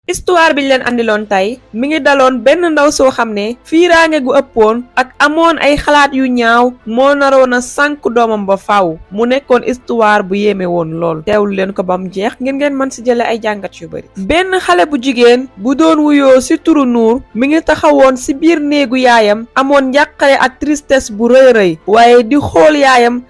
histoire bi ñu leen andiloon tey mi ngi daloon benn ndaw soo xam ne fiiraange gu ëppoon ak amoon ay xalaat yu ñaaw moo naroon a sànk doomam ba faaw mu nekkoon histoire bu yéeme woon lool teewlu leen ko ba mu jeex ngeen mën si jële ay jàngat yu bari. benn xale bu jigéen bu doon wuyoo si turu Nuur mi ngi taxawoon si biir néegu yaayam amoon njàqare ak tristesse bu rëy rëy waaye di xool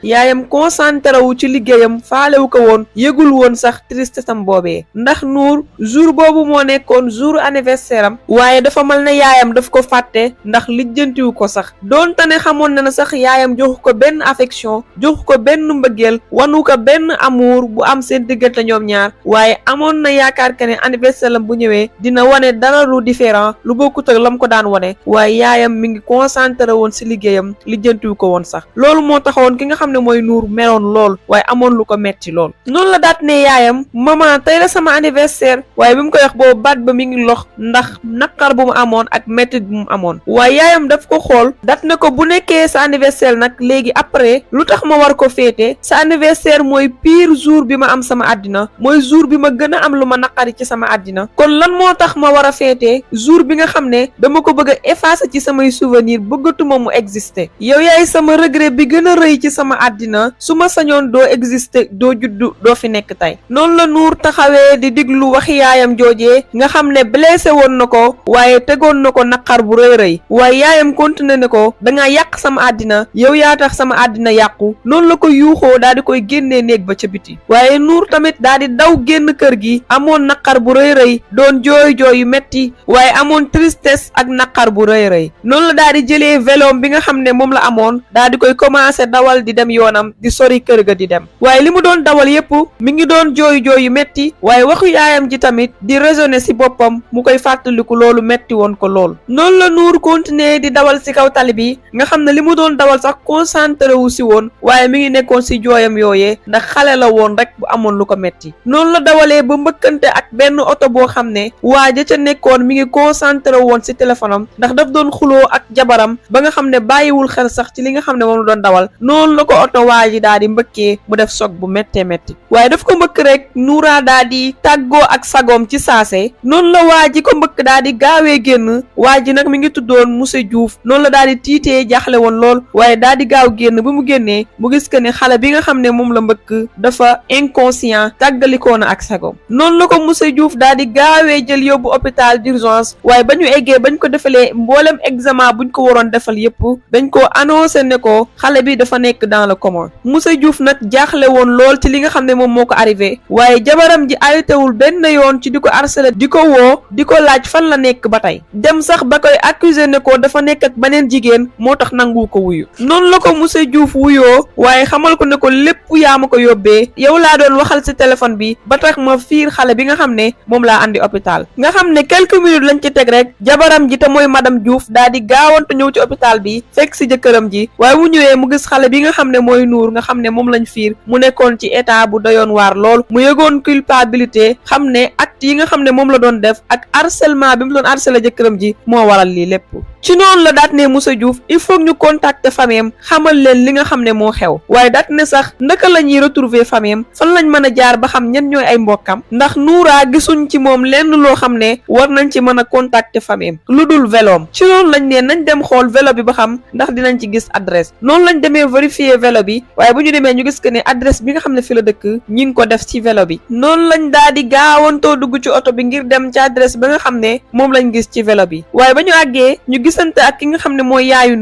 yaayam concentré wu ci liggéeyam faalewu ko woon yëgul woon sax tristesse am boobee ndax Nuur jour boobu moo nekkoon jour anniversaire am waaye dafa mal ne yaayam daf ko fàtte ndax lijjantiwu ko sax doonte ne xamoon na sax yaayam joxu ko benn affection joxu ko benn mbëggeel wanu ko benn amour bu am seen diggante ñoom ñaar waaye amoon na yaakaar que ne anniversaire am bu ñëwee dina wane dara lu différent lu bokkut ak lam ko daan wane waaye yaayam mi ngi concentré woon si liggéeyam lijjantiwu ko woon sax loolu moo taxawoon ki nga xam ne mooy Nuur meroon lool waaye amoon lu ko metti lool noonu la daat ne yaayam maman tey la sama anniversaire waaye bi mu koy wax boobu baat ba mi ngi lox ndax naqar bu mu amoon ak mettit bu mu amoon waaye yaayam daf ko xool dat ne ko bu nekkee sa anniversaire nag léegi après lu tax ma war ko féete sa anniversaire mooy pire jour bi ma am sama àddina mooy jour bi ma gën a am lu ma naqari ci sama àddina kon lan moo tax ma war a féete jour bi nga xam ne dama ko bëgg a effacer ci samay souvenir bëggatuma mu exister yow yaay sama regret bi gën a rëy ci sama àddina su ma sañoon doo exister doo juddu doo fi nekk tey noonu la Nuur taxawee di diglu waxi yaayam joojee nga xam ne blessé woon na ko waaye tegoon na ko naqar bu rëy rëy waaye yaayam continué ne ko dangaa yàq sama àddina yow yaa tax sama àddina yàqu noonu la ko yuuxoo daal di koy génnee néeg ba ca biti waaye Nuur tamit daal di daw génn kër gi amoon naqar bu rëy rëy doon jooy yu metti waaye amoon tristesse ak naqar bu rëy rëy noonu la daal di jëlee véloom bi nga xam ne moom la amoon daal di koy commencé dawal di dem yoonam di sori kër ga di dem waaye li mu doon dawal yépp mi ngi doon jooy yu metti waaye waxu yaayam ji tamit di raisonner ci boppam mu koy fàttaliku loolu metti woon ko lool noonu la Nuur continuer di dawal ci kaw tali bi nga xam ne li mu doon dawal sax concentré wu ci woon waaye mi ngi nekkoon ci jooyam yooyee ndax xale la woon rek bu amoon lu ko metti noonu la dawalee ba mbëkkante ak benn oto boo xam ne waa ja ca nekkoon mi ngi concentré woon ci téléphone am ndax daf doon xuloo ak jabaram ba nga xam ne bàyyiwul xel sax ci li nga xam ne moom la doon dawal noonu la ko oto waa ji daal di mbëkkee mu def choc bu méttee métti waaye daf ko mbëkk rek Nuura daal di tàggoo ak sagoom ci saase noonu la waa ji ko mbëkk daal di gaawee génn waa ji nag mi ngi tuddoon monsieur Diouf noonu la daal di tiitee jaaxle woon lool waaye daal di gaaw génn ba mu génnee mu gis que ne xale bi nga xam ne moom la mbëkk dafa inconscient tàggalikoo na ak sagoom noonu la ko monsieur Diouf daal di gaawee jël yóbbu hôpital d'urgence waaye ba ñu eggee bañ ko defalee mboolem examen buñ ko waroon defal yépp dañ ko annoncé ne ko xale bi dafa nekk dans le coma monsieur Diouf nag jaaxle woon lool ci li nga xam ne moom moo ko arrivé waaye jabaram ji ayutewul benn yoon ci di ko harceler di ko woo di ko laaj fan la nekk ba tey dem sax ba koy accuser ne ko dafa nekk ak beneen jigéen moo tax nangu ko wuyu noonu la ko monsieur Diouf wuyoo waaye xamal ko ne ko lépp yaa ma ko yóbbee yow laa doon waxal ci téléphone bi ba tax ma fiir xale bi nga xam ne moom laa andi hôpital nga xam ne quelques minutes lañ ci teg rek jabaram ji te mooy madame Diouf daal di gaawantu ñëw ci hôpital bi fekk ci jëkkëram ji waaye mu ñëwee mu gis xale bi nga xam ne mooy Nuur nga xam ne moom lañ fiir mu nekkoon ci état bu doyoon waar lool mu yëgoon culpabilité xam ne acte yi nga xam ne moom la doon def ak harcèlement bi mu doon harcelé jëkkëram ji moo waral lii lépp ci noonu la daat ne monsieur Diouf il faut ñu contacter famille xamal leen li nga xam ne moo xew waaye daat ne sax naka la ñuy retrouver famille fan lañ mën a jaar ba xam ñan ñooy ay mbokkam ndax Nuura gisuñ ci moom lenn loo xam ne war nañ ci mën a contacter famille lu dul véloom ci noonu lañ ne nañ dem xool vélo bi ba xam ndax dinañ ci gis adresse noonu lañ demee vérifier vélo bi waaye bu ñu demee ñu gis que ne adresse bi nga xam ne fi la dëkk ñi ngi ko def ci vélo bi noonu lañ daal di gaawantoo dugg ci oto bi ngir dem ci adresse ba nga xam ne moom lañ gis ci vélo bi waaye ba ñu àggee ñu gisante ak ki nga xam ne mooy yaayu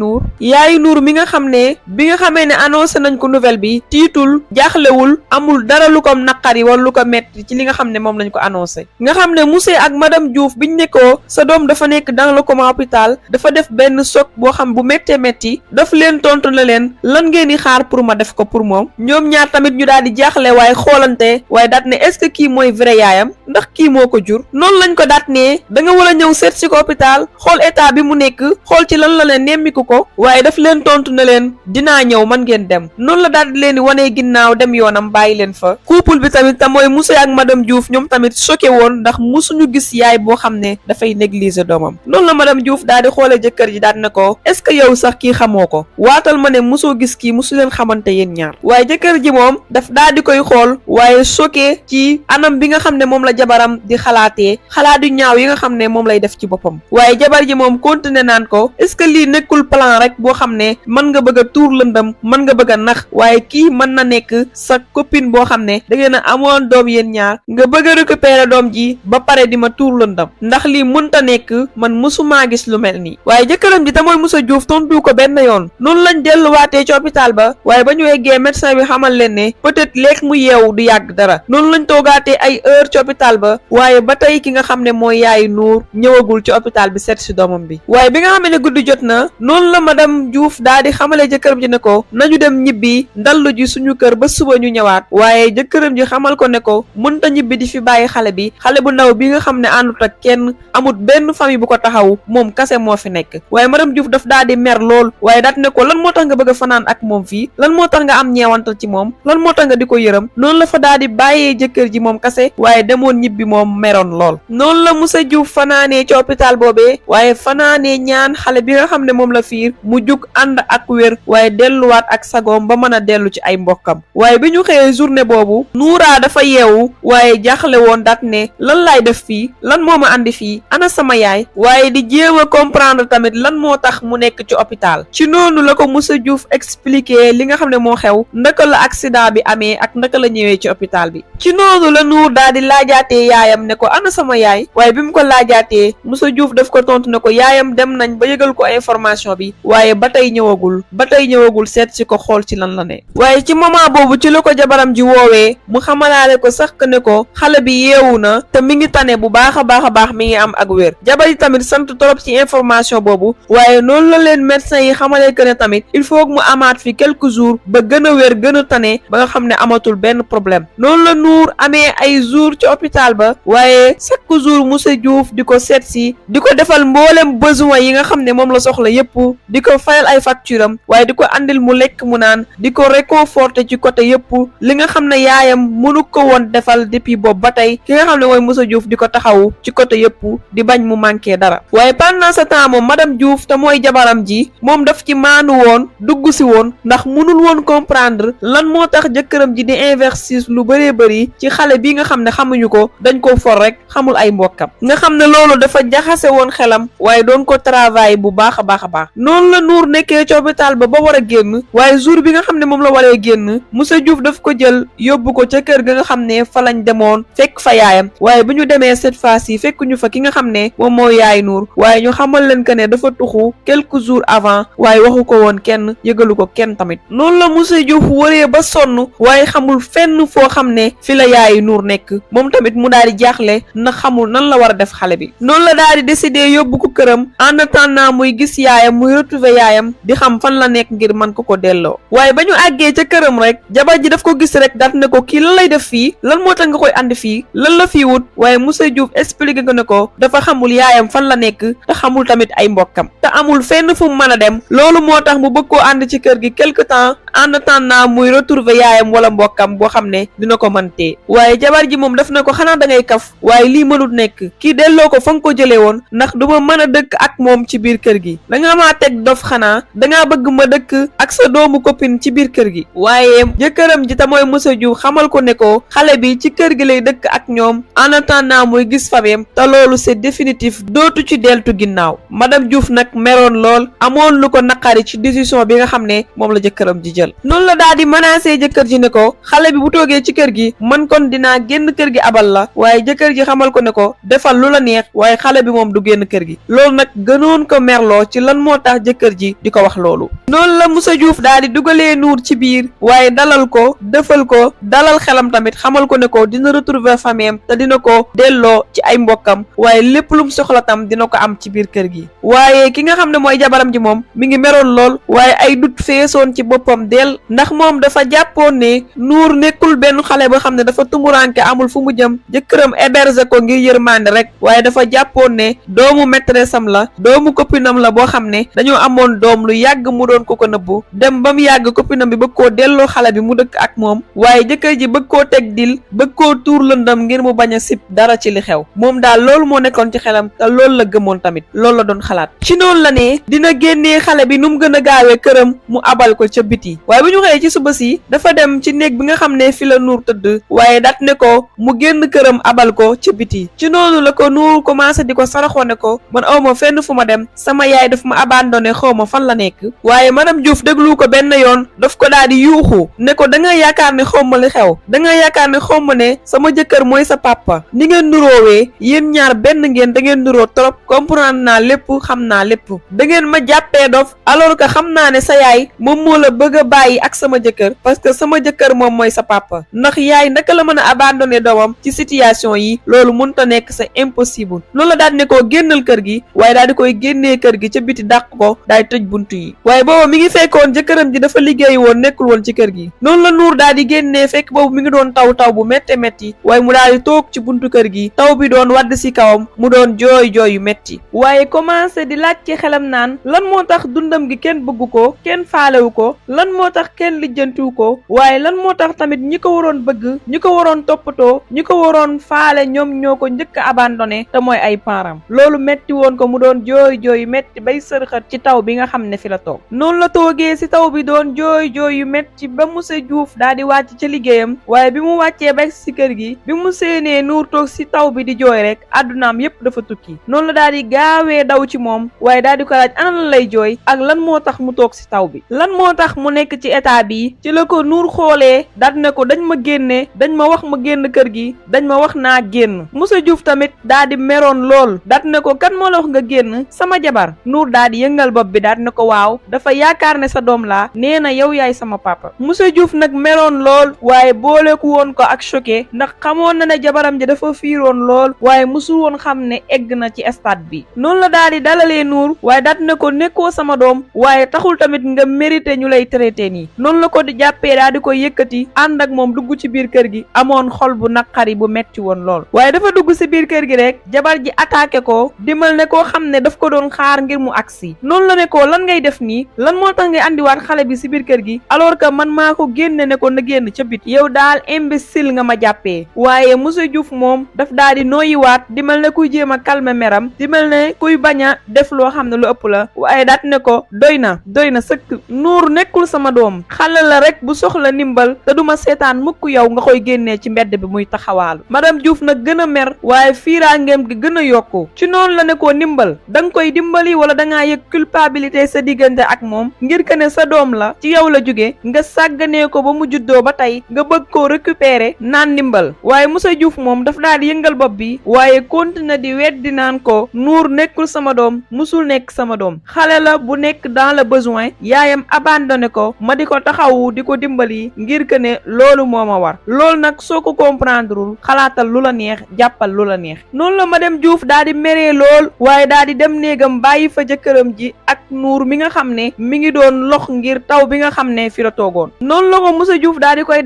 Nuur mi nga xam ne bi nga xamee ne annoncé nañ ko nouvelle bi tiitul jaaxlewul amul dara lu ko naqari wala lu ko metti ci li nga xam ne moom lañ ko annoncé nga xam ne monsieur ak madame Diouf biñ ne ko sa doom dafa nekk dans le coma hôpital dafa def benn choc boo xam bu méttee métti daf leen tontu na leen lan ngeen di xaar pour ma def ko pour moom ñoom ñaar tamit ñu daal di jaaxle waaye xoolante waaye daat ne est-ce que kii mooy vrai yaayam ndax kii moo ko jur noonu lañ ko daat ne da nga war a ñëw seet si ko hôpital xool état bi mu nekk xool ci lan la leen nemmiku ko waaye daf leen tontu na leen dinaa ñëw man ngeen dem noonu la daal di leen di wanee ginnaaw dem yoonam bàyyi leen fa couple bi tamit te mooy monsieur ak madame Diouf ñoom tamit choqué woon ndax musuñu gis yaay boo xam ne dafay négliger doomam noonu la madame Diouf daal di xoolee jëkkër ji daal ne ko est-ce que yow sax kii xamoo ko waatal ma ne musoo gis kii musu leen xamante yéen ñaar waaye jëkkër ji moom daf daal di koy xool waaye choqué ci anam bi nga xam ne moom la jabaram jabaram di xalaatee xalaat yu ñaaw yi nga xam ne moom lay def ci boppam. waaye jabar ji moom continué naan ko est-ce que lii nekkul plan rek boo xam ne mën nga bëgg a tuur lëndëm mën nga bëgg a nax waaye kii mën na nekk sa copine boo xam ne da ngeen a amoon doom yéen ñaar nga bëgg a récupérer doom ji ba pare di ma tuur lëndëm ndax lii mënta nekk man mësumaa gis lu mel nii. waaye jëkkëram ji te mooy Moussa Diouf tontu ko benn yoon noonu lañ delluwaatee ci hôpital ba waaye ba ñu eggee médecin bi xamal leen ne peut-être léegi mu yeewu du yàgg dara noonu lañ toogaatee ay heure ci hôpital ba waaye ba tey ki nga xam ne mooy yaayu Nour ñëwagul ci hôpital bi seet si doomam bi. waaye bi nga xam ne guddi jot na noonu la madame Diouf daa di xamale jëkkëram ji ne ko nañu dem ñibbi ndallu ji suñu kër ba suba ñu ñëwaat waaye jëkkëram ji xamal ko ne ko mënta ñibbi di fi bàyyi xale bi xale bu ndaw bi nga xam ne àndut ak kenn amut benn famille bu ko taxaw moom kase moo fi nekk. waaye madame Diouf daf daa di mer lool waaye daat ne ko lan moo tax nga bëgg a fanaan ak moom fii lan moo tax nga am ñeewantal ci moom lan moo tax nga di ko yërëm noonu la fa daa di bàyyee jëkkër ji moom kase waaye demoon ñibbi moom meroon lool. noonu la Moussa Diouf fanaanee ci hôpital boobee waaye fanaanee ñaan xale bi nga xam ne moom la fiir mu jug ànd ak wér waaye delluwaat ak sagoom ba mën a dellu ci ay mbokkam. waaye bi ñu xëyee journée boobu Noura dafa yeewu waaye jaaxle woon daat ne lan laay def fii lan moo ma andi fii ana sama yaay waaye di jéem a comprendre tamit lan moo tax mu nekk ci hôpital. ci noonu la ko Moussa Diouf expliqué li nga xam ne moo xew ndaka la accident bi amee ak ndaka la ñëwee ci hôpital bi. ci noonu la Nour daal di laajaatee yaayam ne ko ana sama yaay waaye bi mu ko laajaatee Moussa Diouf daf ko tontu ne ko yaayam dem nañ ba yëgal ko information bi waaye ba tey ñëwagul seet si ko xool ci lan la ne. waaye ci moment boobu ci la ko jabaram ji woowee mu xamalaale ko sax ne ko xale bi yeewu na te mi ngi tane bu baax a baax mi ngi am ak wér. jabar yi tamit sant trop ci information boobu waaye noonu la leen médecin yi xamalee que ne tamit il faut que mu amaat fi quelques jours ba gën a wér gën a tane ba nga xam ne amatul benn problème. noonu la Nour amee ay jours ci hôpital ba waaye chaque jour Moussa Diouf di ko seet si di ko defal mboolem besoin yi nga xam ne moom la soxla yépp di ko fayal ay facture am waaye di ko andil mu lekk mu naan di ko réconforter ci côté yépp li nga xam ne yaayam mënu ko woon defal depuis boobu ba tey ki nga xam ne mooy Moussa Diouf di ko taxawu ci côté yépp di bañ mu manqué dara. waaye pendant ce temps moom madame Diouf te mooy jabaram ji moom daf ci maanu woon dugg si woon ndax mënul woon comprendre lan moo tax jëkkëram ji di investir lu bëree bëri ci xale bi nga xam ne xamuñu ko dañ ko for rek xamul ay mbokkam nga xam ne loolu dafa jaxase woon xelam waaye doon ko travail bu baax a baax noonu la Nour nekkee ci hôpital ba war a génn waaye jour bi nga xam ne moom la waree génn Moussa Diouf daf ko jël yóbbu ko ca kër ga nga xam ne fa lañ demoon fekk fa yaayam waaye bu ñu demee cette fois-ci fekkuñu fa ki nga xam ne moom moo yaay Nour waaye ñu xamal leen que ne dafa tuxu quelques jours avant waaye waxu ko woon kenn yëgalu ko kenn tamit. noonu la Moussa Diouf waree ba sonn waaye xamul fenn foo xam ne fi la yaay Nour nekk moom tamit mu daal di jaaxle na xamul nan la war a def xale bi. noonu la daal di décider yóbbu ko këram en attendant muy gis yaayam muy retrouver yaayam di xam fan la nekk ngir mën ko delloo. waaye ba ñu àggee ca këram rek jabar ji daf ko gis rek daat ne ko kii lan lay def fii lan moo tax nga koy andi fii lan la fii wut waaye Moussa Diouf expliqué ko ne ko dafa xamul yaayam fan la nekk te xamul tamit ay mbokkam te amul fenn fu mu mën a dem loolu moo tax mu bëgg koo ànd ci kër gi quelque temps en attendant muy retrouver yaayam wala mbokkam boo xam ne dina ko mën tee. waaye jabar ji moom daf ne ko xanaa da ngay kaf waaye lii mënul nekk kii delloo ko fa nga ko jëlee woon ndax du ma mën a dëkk ak moom ci biir kër gi danga maa teg dof xanaa dangaa bëgg ma dëkk ak sa doomu copine ci biir kër gi. waaye jëkkëram ji te mooy Moussa Diouf xamal ko ne ko xale bi ci kër gi lay dëkk ak ñoom en attendant muy gis famem te loolu c'est définitif dootu ci deltu ginnaaw. madame Diouf nag meroon lool amoon lu ko naqari ci décision bi nga xam ne moom la jëkkëram ji jël. noonu la daal di menacé jëkkër ji ne ko xale bi bu toogee ci kër gi man kon dinaa génn kër gi abal la waaye jëkkër ji xamal ko ne ko defal lu la neex waaye xale bi moom du génn kër gi. loolu nag gënoon ko merloo ci lan moo tax jëkkër ji di ko wax loolu. noonu la Moussa Diouf daal di dugalee Nour ci biir waaye dalal ko defal ko dalal xelam tamit xamal ko ne ko dina retrouver famille te dina ko delloo ci ay mbokkam waaye lépp lu mu soxla tam dina ko am ci biir kër gi. waaye ki nga xam ne mooy jabaram ji moom mi ngi meroon lool waaye ay dut feesoon ci boppam del ndax moom dafa jàppoon ne Nour nekkul benn xale boo xam ne dafa tumuranke amul fu mu jëm jëkkëram héberger ko ngir yërmande rek waaye dafa jàppoon ne doomu maîtresse am la doomu copinam la boo xam ne dañoo amoon doom lu yàgg mu doon ko nëbbu dem ba mu yàgg copinam bi bëgg koo delloo xale bi mu dëkk ak moom waaye jëkkër ji bëgg koo teg dil bëgg koo tuur lëndam ngir mu bañ a sib dara ci li xew moom daal loolu moo nekkoon ci xelam te loolu la gëmoon tamit loolu la doon xalaat. ci noonu la ne dina génnee xale bi nu mu gën a gaawee këram mu abal ko ca biti waaye bu ñu xëyee ci suba si dafa dem ci néeg bi nga xam ne fi la Nour tëdd waaye daat ne ko mu génn këram dërëm abal ko ci biti. ci noonu la ko Nuur commencé di ko saraxoone ko man awma fenn fu ma dem sama yaay daf ma abandonné xawma fan la nekk. waaye madame Diouf déglu ko benn yoon daf ko daal di yuuxu ne ko da nga yaakaar ne xawma li xew da nga yaakaar ne xawma ne sama jëkkër mooy sa papa ni ngeen nuroowee yéen ñaar benn ngeen da ngeen nuroo trop comprendre naa lépp xam naa lépp da ngeen ma jàppee dof alors que xam naa ne sa yaay moom moo la bëgg a bàyyi ak sama jëkkër parce que sama jëkkër moom mooy sa papa ndax yaay naka la mën a abandonné doomam ci situation yi loolu mënta nekk c'est impossible loolu la daal ne koo génnal kër gi waaye daal di koy génnee kër gi ca biti dàq ko daal di tëj buntu yi waaye booba mi ngi fekkoon jëkkëram ji dafa liggéey woon nekkul woon ci kër gi noonu la Nuur daal di génnee fekk boobu mi ngi doon taw bu métte métti waaye mu daal di toog ci buntu kër gi taw bi doon wadd si kawam mu doon jooy yu métti waaye commencé di laaj ci xelam naan lan moo tax dundam gi kenn bëggu ko kenn faalewu ko lan moo tax kenn lijjantiwu ko waaye lan moo tax tamit ñi ko waroon bëgg ñi ko waroon toppatoo ñi ko waroon faale ñoom ñoo ko njëkk a abandonné te mooy ay parents loolu métti woon ko mu doon jooy métti bay sërxat ci taw bi nga xam ne fi la toog noonu la toogee si taw bi doon jooy yu métti ba monsieur Diouf daal di wàcc ca liggéeyam waaye bi mu wàccee ba si kër gi bi mu séenee Nuur toog si taw bi di jooy rek àddunaam yépp dafa tukki noonu la daal di gaawee daw ci moom waaye daal di ko laaj ana lan lay jooy ak lan moo tax mu toog si taw bi lan moo tax mu nekk ci état bi ci la ko Nuur xoolee daal ne ko dañ ma génne dañ ma wax ma génn kër gi dañ ma wax naa génn monsieur Diouf tamit daal di meroon lool daal ne ko kan moo la wax nga génn sama jabar Nuur daal di yëngal bopp bi daal ne ko waaw dafa yaakaar ne sa doom laa nee na yow yaay sama papa monsieur Diouf nag meroon lool waaye booleeku woon ko ak choqué ndax xamoon na ne jabaram ji dafa fiiroon lool waaye musul woon xam ne egg na ci stade bi noonu la daal di dalalee Nuur waaye daat ne ko nekkoo sama doom waaye taxul tamit nga mérité ñu lay traité nii noonu la ko di jàppee daal di koy yëkkati ànd ak moom dugg ci biir kër gi amoon xol bu naqari bu metti woon lool waaye dafa dugg ci biir kër gi rek jabar ji attaqué ko dimal ne koo xam ne daf ko doon xaar ngir mu agsi noonu la ne ko lan ngay def nii lan moo tax ngay andiwaat xale bi ci biir kër gi alors que man maa ko génne ne ko na génn ca bit yow daal imbécile nga ma jàppee waaye monsieur Diouf moom daf daal di nooyiwaat dimal ne kuy jéem a calmer meram dimal ne kuy bañ a def loo xam ne lu ëpp la waaye daat ne ko doy na sëkk Nuur nekkul sama doom xale la rek bu soxla ndimbal te duma seetaan mukk yow nga koy génnee ci mbedd bi muy taxawaalu madame Diouf nag gën a mer waaye fiiraangeem gi gën a yokku ci noonu la ne ko ndimbal danga koy dimbali wala dangaa yëg culpabilité sa diggante ak moom ngir que ne sa doom la ci yow la jóge nga sàgganee ko ba mu juddoo ba tey nga bëgg koo récupérer naan ndimbal waaye monsieur Diouf moom daf daal di yëngal bopp bi waaye continue di weddi naan ko Nuur nekkul sama doom musul nekk sama doom xale la bu nekk dans le besoin yaayam abandonné ko ma di ko taxawu di ko dimbali ngir que ne loolu moo ma war loolu nag soo ko comprendreul xalaatal lu la neex jàppal lu la neex noonu la madame Diouf daal di meree lool waaye daal di dem néegam bàyyi fa jëkkëram ji ak Nuur mi nga xam ne mi ngi doon lox ngir taw bi nga xam ne fi la toogoon noonu la ko monsieur Diouf daal di koy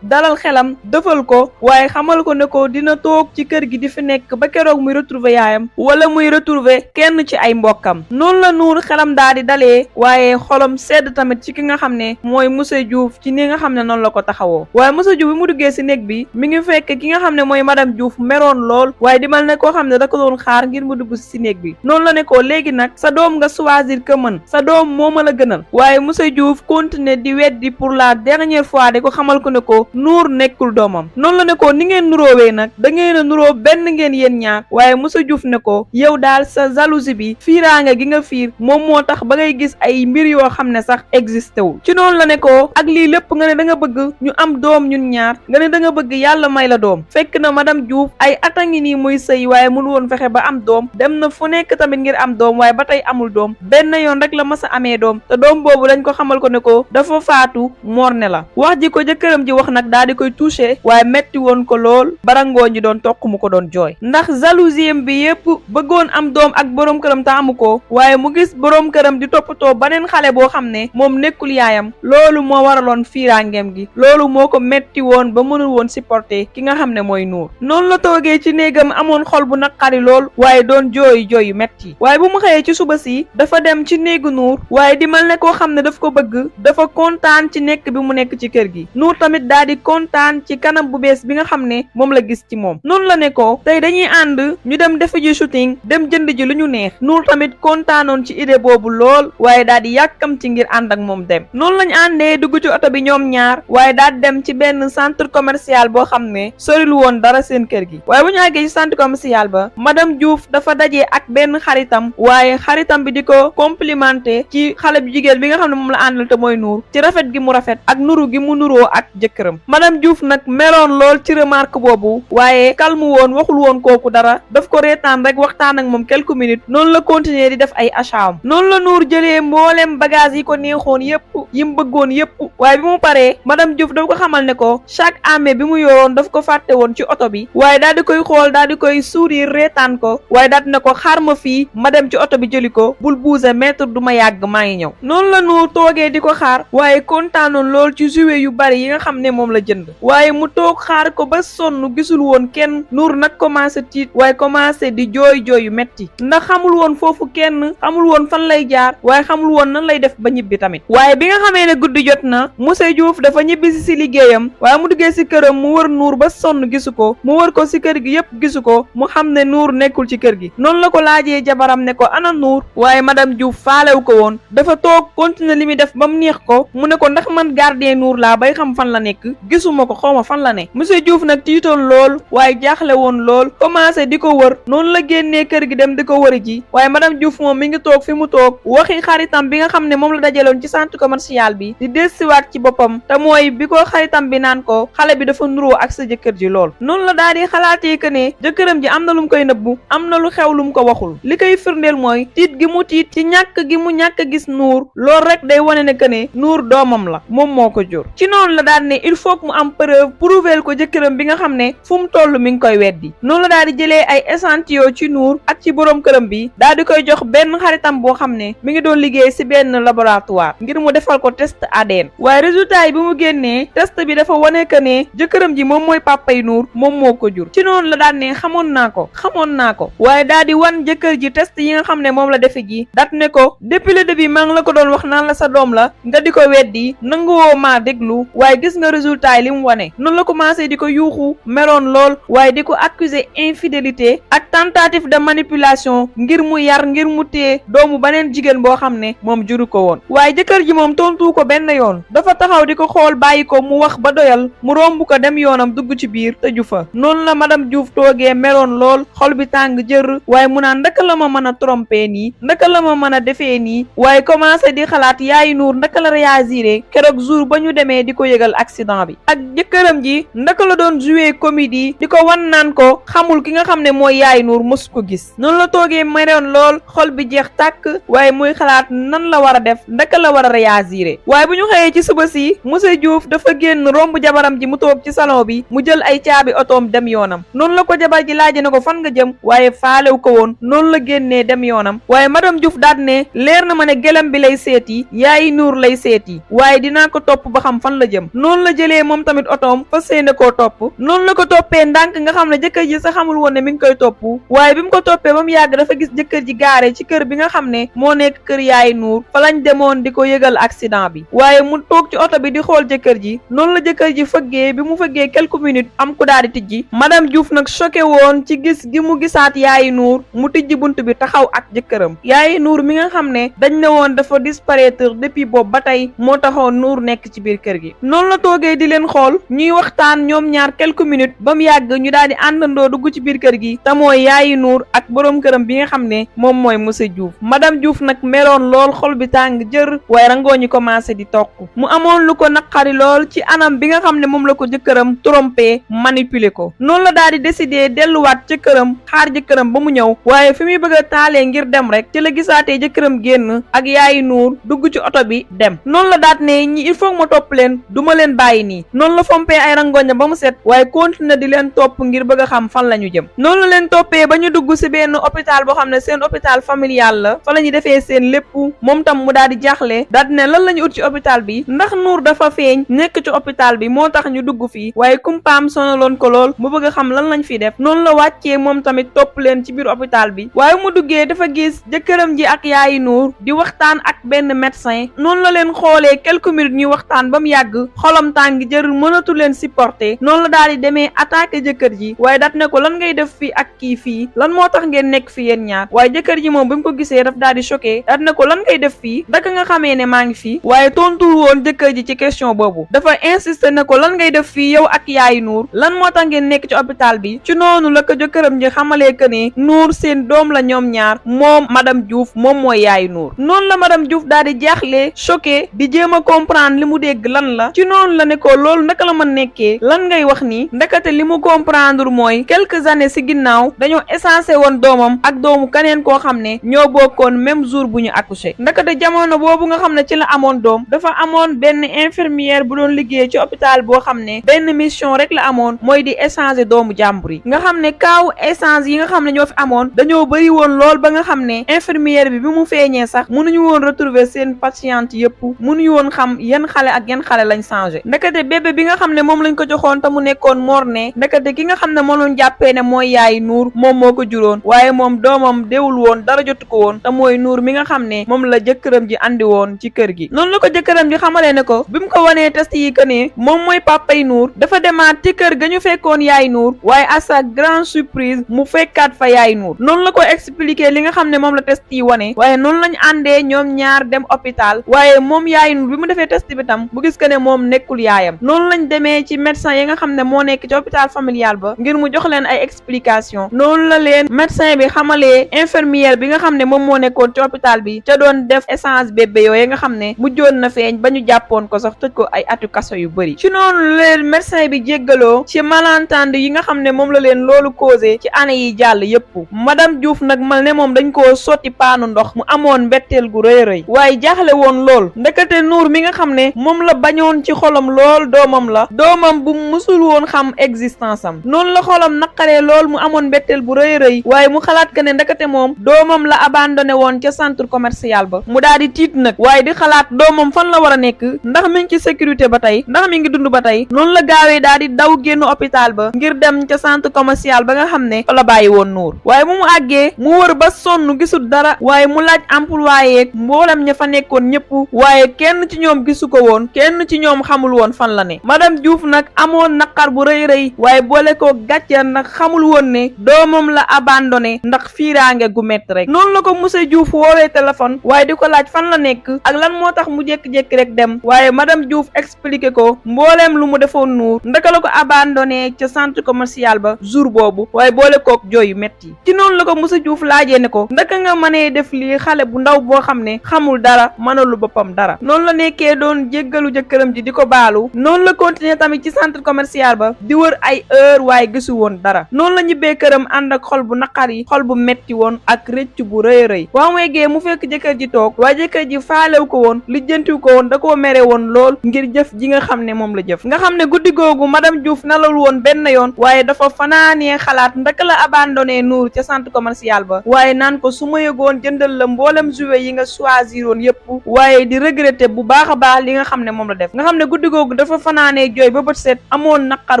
dalal xelam dëfal ko waaye xamal ko ne ko dina toog ci kër gi di fi nekk ba keroog muy retrouver yaayam wala muy retrouver kenn ci ay mbokkam noonu la Nuur xelam daal di dalee waaye xolam sedd tamit ci ki nga xam ne mooy monsieur Diouf ci ni nga xam ne noonu la ko taxawoo waaye monsieur Diouf bi mu duggee si néeg bi mi ngi fekk ki nga xam ne mooy madame Diouf meroon lool waaye dimal ne koo xam ne da ko doon xaar ngir mu dugg si néeg bi noonu la ne ko léegi nag sa doom nga choisir que mën sa doom moo ma la gënal waaye monsieur Diouf continuer di weddi pour la dernière fois di ko xamal ko ne ko Nuur nekkul doomam noonu la ne ko ni ngeen nuroowee nag da ngeen a nuroo benn ngeen yéen ñaar waaye monsieur Diouf ne ko yow daal sa jalousie bi fiiraanga gi nga fiir moom moo tax ba ngay gis ay mbir yoo xam ne sax existé wul ci noonu la ne ko ak lii lépp nga ne da nga bëgg ñu am doom ñun ñaar nga ne da nga bëgg yàlla may la doom fekk na madame Diouf ay ata ngi nii muy sëy waaye mënu woon fexe ba am doom dem na fu nekk tamit ngir am doom waaye ba tey amul doom benn yoon rek la mas a amee doom te doom boobu dañ ko xamal ko ne ko dafa faatu morne la wax ji ko jëkkëram ji wax nag daal di koy touché waaye metti woon ko lool barangoo ñi doon toq mu ko doon jooy ndax jalousie bi yépp bëggoon am doom ak boroom këram te amu ko waaye mu gis boroom këram di toppatoo baneen xale boo xam ne moom nekkul yaayam loolu moo waraloon fiiraangeem gi loolu moo ko metti woon ba mënul woon supporter ki nga xam ne mooy Nuur noonu la toogee ci néegam amoon xol bu naqari lool waaye doon jooy yu metti waaye bu mu xëyee ci suba si dafa dem ci néegu Nuur waaye di mal ne koo xam ne daf ko bëgg dafa kontaan ci nekk bi mu nekk ci kër gi Nuur tamit daal di kontaan ci kanam bu bees bi nga xam ne moom la gis ci moom noonu la ne ko tey dañuy ànd ñu dem defi ji shooting dem jënd ji lu ñu neex Nuur tamit kontaanoon ci idée boobu lool waaye daal di yàkkam ci ngir ànd ak moom dem noonu lañu àndee dugg ci oto bi ñoom ñaar waaye daal dem ci benn centre commercial boo xam ne soriwul woon dara seen kër gi. waaye bu ñu àggee ci centre commercial ba madame Diouf dafa dajee ak benn xaritam waaye xaritam bi di ko complimenté ci xale bu jigéen bi nga xam ne moom la àndal te mooy Nour ci rafet gi mu rafet ak nuru gi mu nuroo ak jëkkëram. madame Diouf nag meloon lool ci remarque boobu waaye calme woon waxul woon kooku dara daf ko reetaan rek waxtaan ak moom quelques minutes noonu la continuer di def ay acham. noonu la Nour jëlee mboolem bagage yi ko neexoon yépp yi mu bëggoon yépp waaye bi mu paree madame Diouf daf ko xamal ne ko chaque amee bi mu yoroon daf ko fàtte woon ci oto bi waaye daal di koy xool daal di koy sourire reetaan ko waaye daal di ne ko xaar ma fii ma dem ci oto bi jëli ko bul buuse maître du ma yàgg maa ngi ñëw. noonu la Nour toogee di ko xaar waaye kontaanoon lool ci jouet yu bari yi nga xam ne moom la jënd waaye mu toog xaar ko ba sonn gisul woon kenn Nour nag commencé tiit waaye commencé di jooy yu metti ndax xamul woon foofu kenn xamul woon fan lay jaar waaye xamul woon nan lay def ba ñibbi tamit. waaye bi nga xamee ne guddi jot na monsieur Diouf dafa ñibbi si liggéeyam waaye mu duggee si këram mu wër Nour ba sonn gisu ko mu wër ko si kër gi yépp gisu ko mu xam ne Nour nekkul ci kër gi. noonu la ko laajee jabaram ne ko ana Nour waaye madame Diouf faalewu ko woon dafa toog continuer li muy def ba mu neex ko mu ne ko ndax man gardien Nour laa bay xam fan la nekk gisuma ko xawma fan la ne. monsieur Diouf nag tiitoon lool waaye jaaxle woon lool commencé di ko wër noonu la génnee kër gi dem di ko wëri ji waaye madame Diouf moom mi ngi toog fi mu toog waxi xaritam bi nga xam ne moom la dajaloon ci centre commercial bi di desiwaat ci boppam te mooy bi ko xaritam bi naan ko xale bi dafa nuroo ak sa jëkkër ji lool. noonu la daal di xalaatee que ne jëkkëram ji am na lu mu koy nëbbu am na lu xew lu mu ko waxul li koy firndeel mooy tiit gi mu tiit ci ñàkk gi mu ñàkk gis Nour loolu rek day wane ne que ne Nour doomam la moom moo ko jur. ci noonu la daal ne il faut que mu am preuve prouver ko jëkkëram bi nga xam ne fu mu toll mi ngi koy weddi. noonu la daal di jëlee ay échantillon ci Nour ak ci borom këram bi daal di koy jox benn xaritam boo xam ne mi ngi doon liggéey ci benn laboratoire ngir mu defal ko test ADN waaye résultat yi bi mu génnee test bi dafa wane que ne jëkkëram ji moom mooy papay Nour moom moo ko jur. ci noonu la daan ne xamoon naa ko waaye daal di wan jëkkër ji test yi nga xam ne moom la defe ji dat ne ko depuis le début maa ngi la ko doon wax naan la sa doom la nga di ko weddi nanguwoo maa déglu waaye gis nga résultat yi li mu wane. noonu la commencé di ko yuuxu meroon lool waaye di ko accuser infidélité ak tentative de manipulation ngir mu yar ngir mu téye doomu beneen jigéen boo xam ne moom juru ko woon. waaye jëkkër ji moom tontu ko benn yoon dafa taxaw di ko xool bàyyi ko mu wax ba doyal mu romb ko dem yoonam dugg ci biir tëju fa. noonu la madame Diouf toogee meroon lool xol bi tàng jër waaye mu naan ndaka la ma mën a tromper nii ndaka la ma mën a defee nii waaye commencé di xalaat yaayu Nour ndaka la réagiré keroog jour ba ñu demee di ko yëgal accident bi ak jëkkëram ji ndaka la doon jouer comédie di ko wan naan ko xamul ki nga xam ne mooy yaayu Nour mos ko gis. noonu la toogee meroon lool xol bi jeex tàkk waaye muy xalaat nan la war a def ndaka la war a réagiré waaye bu ñu xëyee ci suba si monsieur Diouf dafa génn romb jabaram ji mu toog ci salon bi mu jël ay caabi otoom dem yoonam. noonu la ko jabar ji laaje ne ko fan nga jëm waaye faalew ko woon noonu la génnee dem yoonam waaye madame Diouf daal ne leer na ma ne gelam bi lay seeti yaayi Nour lay seeti waaye dinaa ko topp ba xam fan la jëm. noonu la jëlee moom tamit otoom fas yéene koo topp noonu la ko toppee ndànk nga xam ne jëkkër ji sa xamul woon ne mi ngi koy topp waaye bi mu ko toppee ba mu yàgg dafa gis jëkkër ji gaare ci kër bi nga xam ne moo nekk kër yaayi Nour fa lañ demoon di ko yëgal accident bi waaye mu toog ci oto bi di xool jëkkër ji noonu la jëkkër ji fëggee bi mu fëggee quelques minutes am ku daal di tijji madame Diouf nag choqué woon ci gis gi mu gisaat yaayi Nour mu tijji bunt bi taxaw ak jëkkëram. yaayi Nour mi nga xam ne dañ ne woon dafa disparaître depuis boobu ba tey moo taxoon Nour nekk ci biir kër gi. noonu la toogee di leen xool ñuy waxtaan ñoom ñaar quelques minutes ba mu yàgg ñu daal di àndandoo dugg ci biir kër gi te mooy yaayi Nour ak borom këram bi nga xam ne moom mooy monsieur Diouf. madame Diouf nag meroon lool xol bi tàng jër waaye rangoo ñi commencé di toq mu amoon lu ko naqari lool ci anam bi nga xam ne moom la ko jëkkëram trompé manipuler ko. noonu la daal di décider delluwaat ca këram xaar jëkkëram ba mu ñëw waaye fi muy bëgg a taalee ngir dem rek ci la gisaatee jëkkëram génn ak yaayi Nour dugg ci oto bi dem. noonu la daat ne ñi il faut ma topp leen duma leen bàyyi nii noonu la fompee ay rangoña ba mu set waaye continuer di leen topp ngir bëgg a xam fan la ñu jëm. noonu la leen toppee ba ñu dugg ci benn hôpital boo xam ne seen hôpital familial la fa la ñu defee seen lépp moom tam mu daal di jaaxle daat ne lan la ñu ut ci hôpital bi ndax Nour dafa feeñ nekk ci hôpital bi moo tax ñu dugg fii waaye kumpaam sonaloon ko lool mu bëgg a xam lan lañ fi def. noonu la wàccee moom tamit topp leen ci biir hôpital bi waaye mu duggee dafa gis jëkkëram ji ak yaayi Nour di waxtaan ak benn médecin noonu la leen xoolee quelques minutes ñuy waxtaan ba mu yàgg xolam tàng jër mënatu leen supporter noonu la daal di demee attaqué jëkkër ji waaye dat ne ko lan ngay def fii ak kii fii lan moo tax ngeen nekk fi yéen ñaar waaye jëkkër ji moom bi mu ko gisee daf daal di choqué dat ne ko lan ngay def fii daka nga xamee ne maa ngi fii waaye tontul woon jëkkër ji ci question boobu dafa insister ne ko lan ngay def fii yow ak yaayi Nour lan lan moo tax ngeen nekk ci hôpital bi. ci noonu la ko jëkkëram ji xamalee que ne Nour seen doom la ñoom ñaar moom madame Diouf moom mooy yaayu Nour. noonu la madame Diouf daal di jaaxle choqué di jéem a comprendre li mu dégg lan la. ci noonu la ne ko loolu naka la mën nekkee lan ngay wax nii ndekete li mu comprendre mooy quelques années ci ginnaaw dañoo échangé woon doomam ak doomu keneen koo xam ne ñoo bokkoon même jour bu ñu accouché. ndekete jamono boobu nga xam ne ci la amoon doom dafa amoon benn infirmière bu doon liggéey ci hôpital boo xam ne benn mission rek la amoon mooy di échanger doomu jàmbur yi. nga xam ne kaaw échange yi nga xam ne ñoo fi amoon dañoo bëri woon lool ba nga xam ne infirmière bi mu feeñee sax mënuñu woon retrouver seen patiente yëpp mënuñu woon xam yan xale ak yan xale lañ changé. ndekete bébé bi nga xam ne moom lañ ko joxoon te mu nekkoon morne ndekete ki nga xam ne moom lañ jàppee ne mooy yaay Nour moom moo ko juróon waaye moom doomam deewul woon dara jotu ko woon te mooy Nour mi nga xam ne moom la jëkkëram ji andi woon ci kër gi. noonu la ko jëkkëram ji xamalee ne ko bi mu ko wanee test yi que ne moom mooy papay Nour dafa demaat ci kër ga ñu fekkoon yaay Nour waaye à sa grande surprise mu fekkaat fa yaay Nour. noonu la ko expliquer li nga xam ne moom la test yi wane waaye noonu lañ àndee ñoom ñaar dem hôpital waaye moom yaay Nour bi mu defee test bi tam bu gis que ne moom nekkul yaayam. noonu lañ demee ci médecin yi nga xam ne moo nekk ci hôpital familial ba ngir mu jox leen ay explication noonu la leen médecin bi xamalee infirmière bi nga xam ne moom moo nekkoon ci hôpital bi ca doon def échange bébé yooyu nga xam ne mujjoon na feeñ ba ñu jàppoon ko sax tëj ko ay atu kaso yu bëri. ci noonu la leen médecin bi jéggaloo ci malentendu yi nga xam ne moom la leen loolu causé ci année yi jàll yépp. madame Diouf nag mal ne moom dañ koo sotti paanu ndox mu amoon mbetteel gu rëy rëy waaye jaaxle woon lool ndekete Nour mi nga xam ne moom la bañoon ci xolam lool doomam la doomam bu musul woon xam existence am noonu la xolam naqaree lool mu amoon mbetteel bu rëy rëy waaye mu xalaat que ne ndekete moom doomam la abandonné woon ca centre commercial ba mu daal di tiit nag waaye di xalaat doomam fan la war a nekk ndax mi ngi ci sécurité ba tey ndax mi ngi dund ba tey noonu la gaawee daal di daw génn hôpital ba ngir dem ca centre commercial ba nga xam ne fa la bàyyi woon Nour waaye bu mu àggee mu wër ba sonn gisul dara waaye mu laaj employé yeeg mboolem ña fa nekkoon ñëpp waaye kenn ci ñoom gisu ko woon kenn ci ñoom xamul woon fan la ne madame Diouf nag amoon naqar bu rëy rëy waaye boole ko gàcce nag xamul woon ne doomam la abandonné ndax fiiraange gu métti rek noonu la ko monsieur Diouf woowee téléphone waaye di ko laaj fan la nekk ak lan moo tax mu jékki-jékki rek dem waaye madame Diouf expliqué ko mbooleem lu mu defoon Nour ndaka la ko abandonné ca centre commercial ba jour boobu waaye boole kook jooy yu métti ci noonu la ko monsieur Diouf laajee ne ko ndaka nga mënee def lii xale bu ndaw boo xam ne xamul dara mënalu boppam dara noonu la nekkee doon jéggalu jëkkëram ji di ko baalu noonu la continuer tamit ci centre commercial ba di wër ay heure waaye gisu woon dara noonu la ñibbee këram ànd ak xol bu naqar yi xol bu metti woon ak rëcc bu rëy rëy waa mu eggee mu fekk jëkkër ji toog waaye jëkkër ji faalew ko woon lijjantiw ko woon da koo mere woon lool ngir jëf ji nga xam ne moom la jëf nga xam ne guddi googu madame Diouf nalawul woon benn yoon waaye dafa fanaanee xalaat ndaka la abandonné Nour ca centre commercial ba waaye naan ko su ma yëgoon jëndal la mboolem jouet yi nga choisir woon yépp waaye di regretter bu baax a baax li nga xam ne moom la def nga xam ne guddi googu dafa fanaanee jooy ba bët set amoon naqar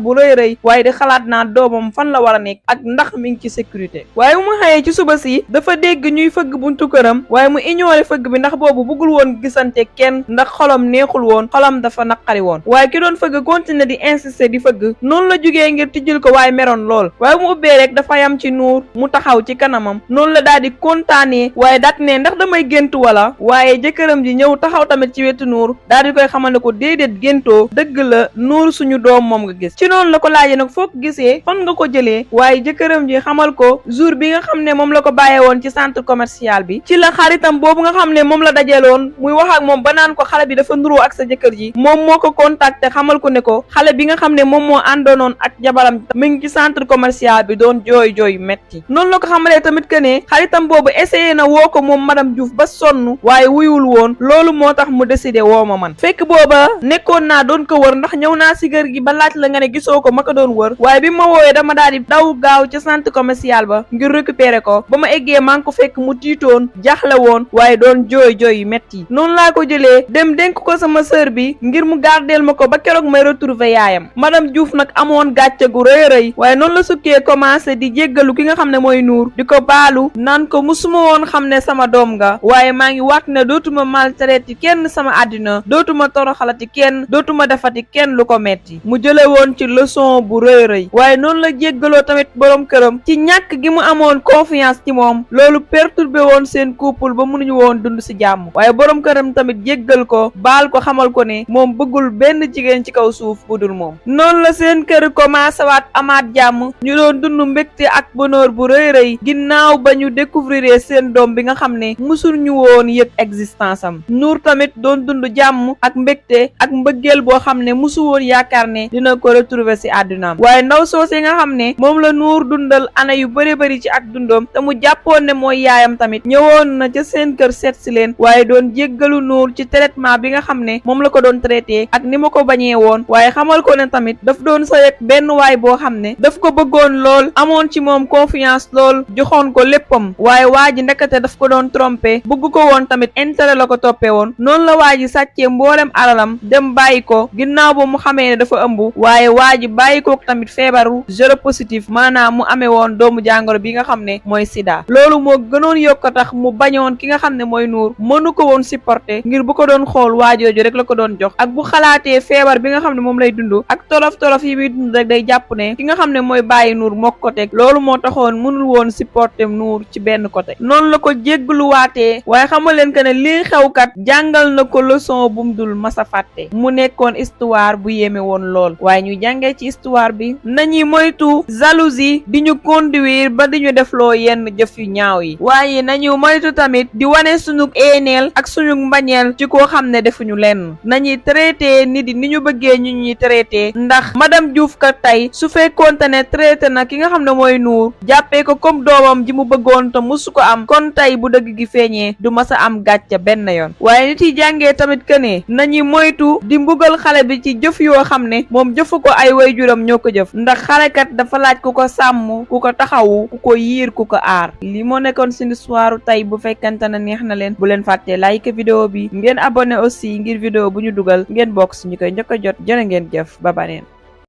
bu rëy rëy waaye di xalaat naa doomam fan la war a nekk ak ndax mi ngi ci sécurité waaye mu xëyee ci suba si dafa dégg ñuy fëgg buntu këram waaye mu ignoré fëgg bi ndax boobu bëggul woon gisante kenn ndax xolam neexul woon xolam dafa naqari woon waaye ki doon fëgg continuer di insister di fëgg noonu la jugee ngir tijjil ko waaye meroon lool waaye mu ubbee rek dafa yam ci Nour mu taxaw ci kanamam noonu la daal di kontaanee waaye daat ne ndax damay géntu wala waaye jëkkëram ji ñëw taxaw tamit ci wetu Nour daal di koy xamal ne ko déedéet géntoo dëgg la Nour suñu doom moom nga gis ci noonu la ko laajee nag foo ko gisee fan nga ko jëlee waaye jëkkëram ji xamal ko jour bi nga xam ne moom la ko bàyyee woon ci centre commercial bi ci la xaritam boobu nga xam ne moom la dajeeloon muy wax ak moom ba naan ko xale bi dafa nuroo ak sa jëkkër ji moom moo ko contacté xamal ko ne ko xale bi nga xam ne moom moo àndoonoon ak jabaram mi ngi ci centre commercial bi doon jooy metti noonu la ko xamalee tamit que ne xaritam boobu essayé na woo ko moom madame Diouf ba sonn waaye wuyul woon loolu moo tax mu décidé woo ma man fekk booba nekkoon naa doon ko wër ndax ñëw naa si kër gi ba laaj la nga ne gisoo ko ma ko doon wër waaye bi ma woowee dama daal di daw gaaw ca centre commercial ba ngir récupérer ko ba ma eggee maa ngi ko fekk mu tiitoon jaxle woon waaye doon jooy yu metti noonu laa ko jëlee dem dénk ko sama sœur bi ngir mu gardeel ma ko ba keroog may retrouver yaayam madame Diouf nag amoon gàcce gu rëy rëy waaye noonu la sukkee commencé di jéggalu ki nga xam ne mooy Nour di ko baalu naan ko musuma woon xam ne sama doom nga waaye maa ngi waat ne dootuma maltraité kenn sama àddina dootuma toroxalati kenn dootuma defati kenn lu ko metti mu jële woon ci leçon bu rëy rëy waaye noonu la jéggaloo tamit borom këram ci ñàkk gi mu amoon confiance ci moom loolu perturbé woon seen couple ba mënuñu woon dund ci jàmm waaye borom këram tamit jéggal ko baal ko xamal ko ne moom bëggul benn jigéen ci kaw suuf bu dul moom noonu la seen kër commencé waat amaat jàmm ñu doon dund mbégte ak bonheur bu rëy rëy ginnaaw ba ñu découvrir seen doom bi nga xam ne musul ñu woon yëg existence am. Nour tamit doon dund jàmm ak mbégte ak mbëggeel boo xam ne musu woon yaakaar ne dina ko retrouver ci àddunaam. waaye ndaw soosé nga xam ne moom la Nour dundal ana yu bëri ci ak dundam te mu jàppoon ne mooy yaayam tamit ñëwoon na ca seen kër seet si leen waaye doon jéggalu Nour ci traitement bi nga xam ne moom la ko doon traité ak ni ma ko bañee woon waaye xamal ko ne tamit daf doon sëy ak benn waay boo xam ne daf ko bëggoon lool amoon ci moom confiance lool joxoon ko léppam waaye waa ji ndekete daf ko doon trompé bëgg ko woon tamit intérêt la ko toppee woon noonu la waa ji sàccee mboolem alalam dem bàyyi ko ginnaaw ba mu xamee ne dafa ëmb waaye waa ji bàyyi ko tamit feebaru séropositif maanaam mu amee woon doomu jàngoro bi nga xam ne mooy sida loolu moo gënoon yokk tax mu bañoon ki nga xam ne mooy Nour mënu ko woon supporter ngir bu ko doon xool waajooju rek la ko doon jox ak bu xalaatee feebar bi nga xam ne moom lay dund ak tolof yi muy dund rek day jàpp ne ki nga xam ne mooy bàyyi Nour moo ko teg loolu moo taxoon mënul woon supporter Nour ci benn côté noonu la ko jéggluwaatee waaye xamal leen que ne lii xewkat jàngal na ko leçon bu mu dul masa fàtte mu nekkoon histoire bu yéeme woon lool waaye ñu jàngee ci histoire bi nañuy moytu jalousie di ñu conduire ba di ñu defloo yenn jëf yu ñaaw yi waaye nañu moytu tamit di wane suñu eeneel ak suñu mbañeel ci koo xam ne defuñu lenn nañuy traité nit yi ni ñu bëggee ñu ñuy traité ndax madame Diouf ka tey su fekkoonte ne traité na ki nga xam ne mooy Nour jàppee ko comme doomam ji mu bëggoon te musu ko am kon tey bu dëgg gi feeñee du masa am gàcce benn yoon waaye nit yi jàngee tamit que ne nañuy moytu di mbugal xale bi ci jëf yoo xam ne moom jëfu ko ay waajuram ñoo ko jëf ndax xalekat dafa laaj ku ko sàmm ku ko taxawu ku ko yiir ku ko aar li moo nekkoon suñu histoire tey bu fekkante na neex na leen bu leen fàttee like vidéo bi ngeen abonné aussi ngir vidéo bu ñu dugal ngeen bokk suñu koy njëkk a jot jërë ngeen jëf ba baneen